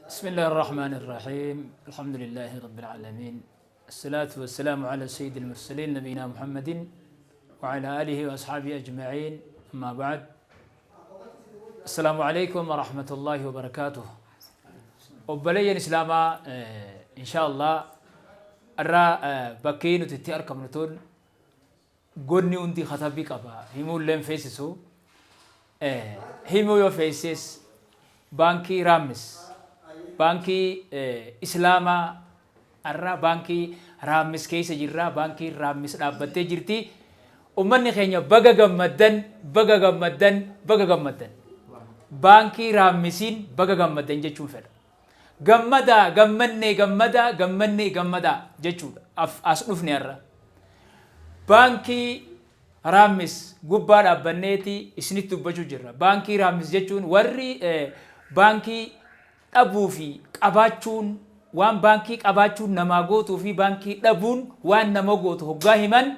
بسم الله الرحمن الرحيم، الحمد لله رب العالمين، الصلاة والسلام على سيد المرسلين نبينا محمد وعلى آله وأصحابه أجمعين، أما بعد، السلام عليكم ورحمة الله وبركاته. Obboleeyyan Islaamaa, insha Allah irraa bakkee nuti itti argamnu tun gonni hundi katabbii qaba. Himuullee hin feesisu. Himuu yoo feesises, baankii Raammis, baankii Islaamaa, irraa baankii Raammis keessa jirra. Baankii Raammis dhaabbattee jirti. Ummanni keenya baga gammaddan, baga gammaddan, baga gammaddan. Baankii Raammisiin baga gammaddan jechuun fedha. Gammadaa, gammannee, gammadaa, gammannee, gammadaa jechuudha. As dhufne har'a baankii Raammis gubbaa dhaabbanneeti isinitti dubbachuu jirra. Baankii Raammis jechuun warri baankii dhabuu fi qabaachuun, waan baankii qabaachuun namaa gootuu fi baankii dhabuun waan nama gootu hoggaa himan,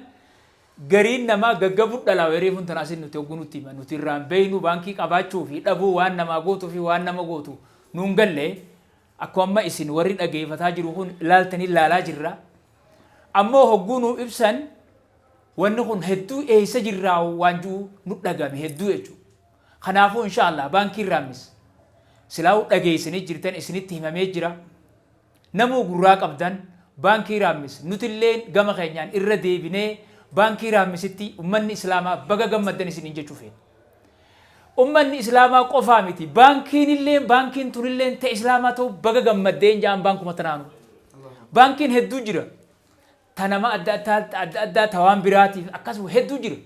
gariin namaa gaggabuu dhalaa wereefuun tana asin nuti hogguu nutti himan, nuti irraan beeynu baankii qabaachuu fi dhabuu waan namaa gootuu fi waan nama gootu nuun galle. Akkuma amma isin warri dhageeffataa jiru kun ilaaltanii ilaalaa jirra. Ammoo hogguu nu ibsan, wanni kun hedduu eessa jirraa waan jiru nu dhagame hedduu jechuudha. Kanaafuu insha Allah baankiin Raammis silaa'uu dhageessanii jirtan, isinitti himamee jira. Namuu gurraa qabdan, baankii Raammis nutillee gama keenyaan irra deebinee baankii Raammisitti ummanni Islaamaa baga gammaddan isiniin jechuu feena. Ummanni Islaamaa qofaa miti, baankiin illee, baankiin tunillee ta'e Islaamaa ta'u baga gammaddeen ja'an baankuma tanaanu. Baankiin hedduu jira. Ta nama adda addaa adda addaa, ta waan biraatiif akkasuma hedduu jira.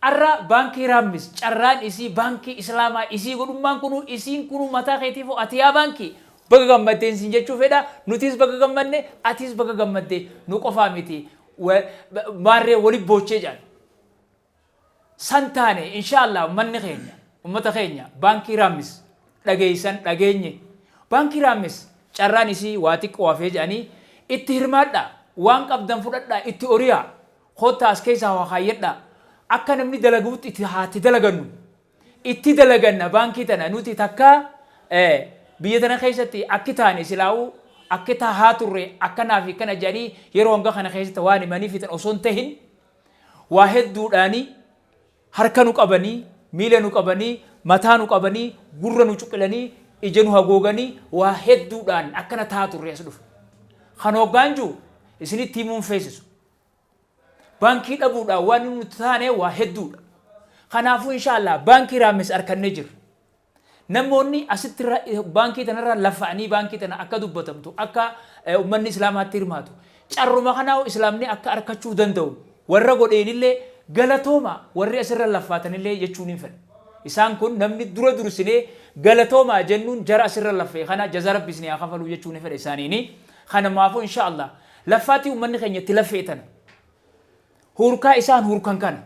Arra baankii Raammis carraan isii baankii Islaamaa isii godhummaan kunu, isiin kunu mataa keetiifuu ati yaa baankii baga gammaddeen siin jechuu fedha. Nutis baga gammadne, atis baga gammadde. Nu qofaa miti, maarree wali boochee jedhan. San taane insha Allah ummanni keenya, ummata keenya, baankii Raammis dhageessan dhageenye. Baankii Raammis carraan isii waa xiqqoo hafee jedhanii, itti hirmaadhaa, waan qabdan fudhadhaa, itti horiyaa, kottaa as keessaa waa kaayyadhaa. Akka namni dalaguutti itti haa itti dalagannu, itti dalaganna. Baankii tana nuti takka biyya tana keessatti akki taane silaa'uu akki tahaa turre akkanaa fi kana jedhanii yeroo hanga kana keessatti waan himanii fixan osoo hin tahin, waa hedduudhaanii harka nu qabanii, miila nu qabanii, mataa nu qabanii, gurra nu cuqilanii, ija nu hagooganii, waa hedduudhaan akkana tahaa turre as dhufe. Kan hoggaan jiru isinitti himuun feesisu. Baankii dhabuudhaan waan nuti taane waa hedduudha. Kanaafuu insha Allah baankii Raammis harkannee jirra. Namoonni asitti baankii tanarra lafa'anii baankii tana akka dubbatamtu, akka ummanni Islaamaatti hirmaatu, carruma kanaa Islaamni akka harkachuu danda'u warra godheenillee galatooma, warri asirra laffaatanillee jechuun hin fedha. Isaan kun namni dura dursinee galatoomaa jennuun jara asirra laffee kana jaza Rabbi isinii haa kafaluu jechuun hin fedha isaaniini. Kanamaafuu insha Allah laffaatii ummanni keenya itti laffee tana, hurkaa isaan hurkan kana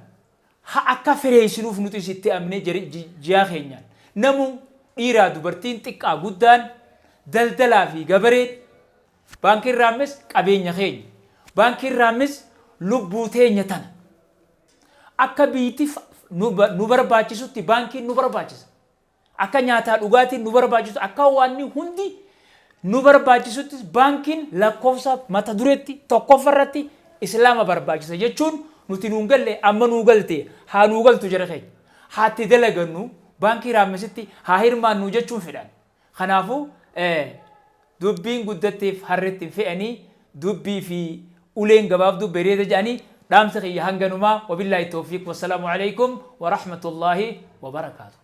ha akka fireessinuuf nuti itti amnee jiyaa keenyaan namu dhiiraa dubartiin, xiqqaa guddaan, daldalaa fi gabareen, baankiin Raammis qabeenya keenya, baankiin Raammis lubbuu teenya tana. Akka biitti nu barbaachisutti baankiin nu barbaachisa. Akka nyaataa dhugaatiin nu barbaachisu, akka waanni hundi nu barbaachisutti, baankiin lakkoofsa mata dureetti tokkoffarratti Islaama barbaachisa jechuun nuti nuun galle, amma nuu galte, haa nuu galtu jara keenya. Haa itti dalagannu, baankii Raammisitti haa hirmaannu jechuun fedhan. Kanaafuu dubbiin guddatteef harretti hin fe'anii, dubbii fi uleen gabaabduu bareeda jedhanii, dhaamsa kiyya hanganumaa. Wabillaahi tawfiiq, wassalaamu alaikum wa rahmatullaahi wa barakaatu.